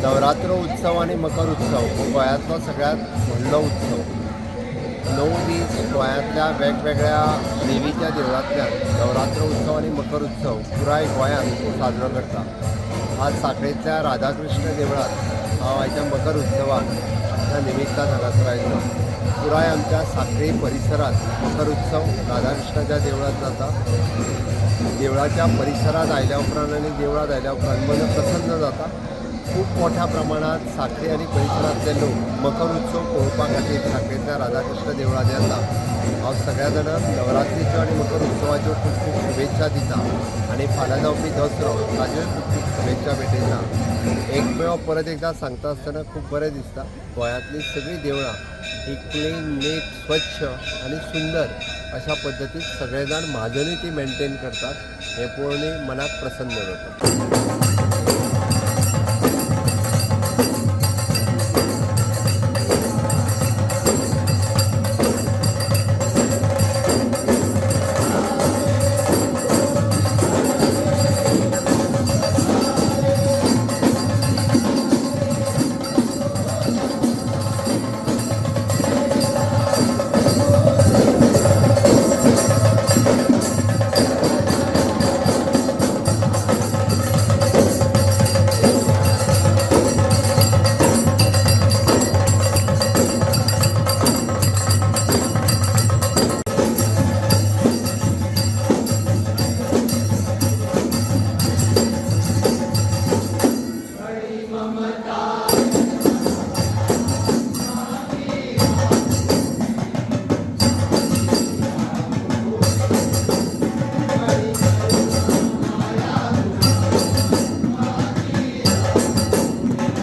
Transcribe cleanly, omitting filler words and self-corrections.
नवरात्र उत्सव आनी मकर उत्सव हो गोंयांतलो सगळ्यांत व्हडलो उत्सव. 9 दीस गोंयांतल्या वेगवेगळ्या देवीच्या देवळांतल्यान नवरात्र उत्सव आनी मकर उत्सव पुराय गोंयांत साजरो करता. आज सांखळेंतल्या राधाकृष्ण देवळांत हांव आयच्या मकर उत्सवाक त्या निमित्तान हांगासर आयिल्लो. पुराय आमच्या सांखळी परिसरांत मकर उत्सव राधाकृष्णाच्या देवळांत जाता. देवळाच्या परिसरांत आयल्या उपरांत आनी देवळांत आयल्या उपरांत मन प्रसन्न जाता. खूब मोठ्या प्रमाणात सांखळी आनी परिसरांतले लोक मकर उत्सव पळोवपा खातीर सांखळेंतल्या राधाकृष्ण देवळांत येता. हांव सगळ्या जाणांक नवरात्रीच्यो आनी मकर उत्सवाच्यो खूब खूब शुभेच्छा दिता आनी फाल्यां जावपी दसरो ताच्योय खूब खूब शुभेच्छा भेटयता. एकमेव परत एकदां सांगता आसतना खूब बरें दिसता, गोंयांतलीं सगळीं देवळां ही क्लीन, नीट, स्वच्छ आनी सुंदर अशा पद्दतीन सगळे जाण म्हाजनूय ती मेनटेन करतात हें पळोवनूय मनाक प्रसन्न जाता. मम